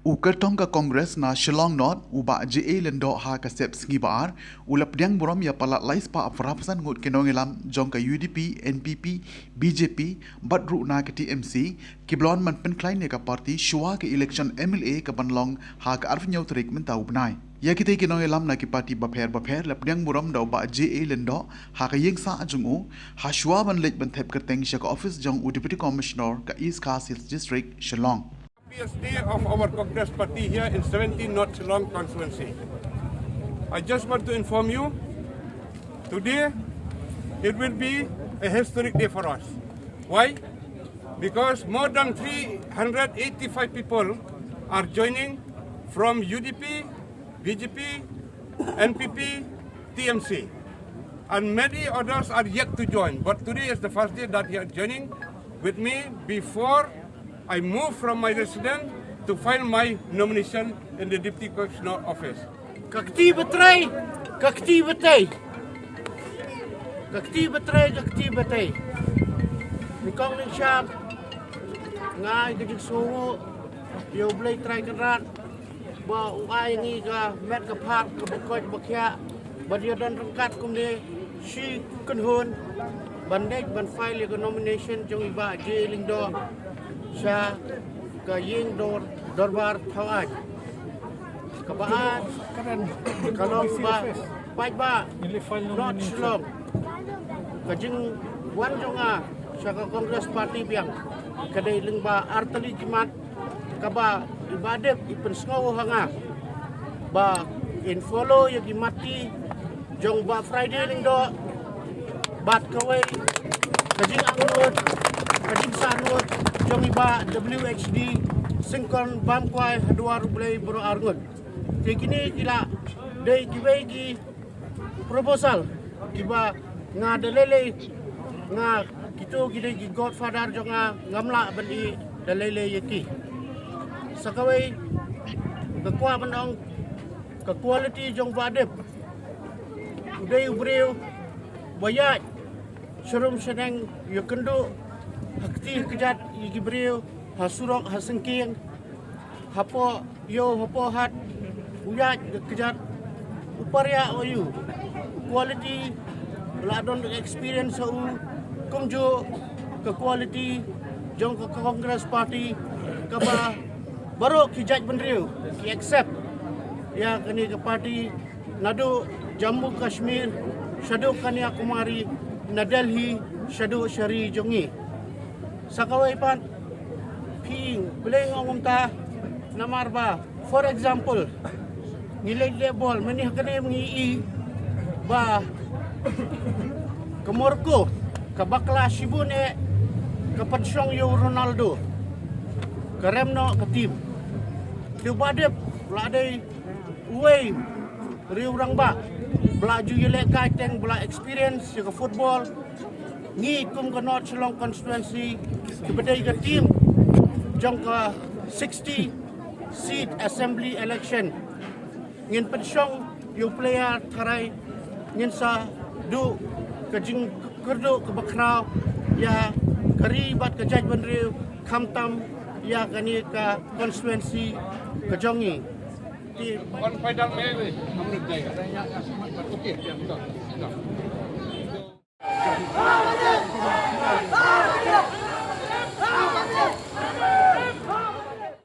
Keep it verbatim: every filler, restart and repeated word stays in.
U kyrtong ka Congress na Shillong North, u Bah J A Lyngdoh, ha ka step sngi ba ar, u la pdiang burom ïa palat lai spah phra phew san ngut ki nongïalam jong ka U D P, N P P, B J P, bad ruh na ka T M C, ki ba la wan ban pynkhlaiñ ïa ka party shuwa ka election M L A ka ban long ha ka arphew hynñiew tarik mynta u bnai. Ïa kitei ki nongïalam na ki party bapher bapher la pdiang burom da u Bah J A Lyngdoh ha ka ïing sah jong u, ha shuwa ban leit ban thep kyrteng sha ka office jong u Deputy Commissioner ka East Khasi Hills District, Shillong. Happiest day of our Congress party here in seventeen North Shillong constituency. I just want to inform you, today it will be a historic day for us. Why? Because more than three hundred eighty-five people are joining from U D P, B J P, N P P, T M C. And many others are yet to join. But today is the first day that they are joining with me before I move from my residence to file my nomination in the Deputy Commissioner office. Ka kti ba trei, ka kti ba tei. Ka kti ba trei, ka kti ba tei. Ni kong ni sham. Ngai ka jingsngew ïa U Blei Trai Kynrad ba u ai ngi ka met ka phad kaba koit ba khiah ban ïadon ryngkat kumne shi kynhun ban leit ban file ïa ka nomination jong i Bah J Lyngdoh sha ka ïing dor dorbar thaw aiñ. Kaba ar ka long ba paidbah North Shillong, ka jingwan jong nga sha ka Congress Party biang ka dei lyngba artylli ki mat kaba i Bah Dip i pynsngew ha nga ba in follow ïa ki matti jong Bah Friday Lyngdoh bad kawei ka jingangnud, ka jingsahnud jong i Bah W H D Syngkon bam kwai ha duwar U Blei baroh arngut. Te kine ki la dei kiwei ki proposal kiba nga da lei lei, nga, kito ki dei ki godfather jong nga, ngam lah ban ïeh da lei lei ïa ki. Sa kawei nga kwah ban ong ka quality jong Bah Dip, u dei u briew ba ïaid sharum shaneng, ïakynduh ha kti ha kjat ïa ki briew, ha surok ha syngkien, hapoh ïew hapoh hat, u ïaid ka kjat, u pariah u ïu. Quality, la don experience ha u, kumjuh ka quality jong ka Congress Party kaba baroh ki jaitbynriew ki accept ïa kane ka party, naduh Jammu Kashmir shaduh Kanyakumari, na Delhi shaduh sha ri jong ngi. Sa kawei pat, phi, balei nga ong kumta, namar ba, for example, ngi leit leh bol, mynne ha kane ngi ïohi ba ka Morocco ka bakla shibun eh ka pynshong ïa u Ronaldo, ka rem noh ka team. Te Bah Dip la dei uwei u riew rangbah ba la ju ïalehkai teng, ba la experience ïa ka football. Ngi kum ka North Shillong constituency, kiba dei ka team jong ka sixty seat assembly election, ngin pynshong ïa u player tharai ngin sa duh ka jingkyrduh kaba khraw ïa ka ri bad ka jaitbynriew, khamtam ïa kane ka constituency ka jong ngi. Ti wan paidang me we, amrut jai. Okay.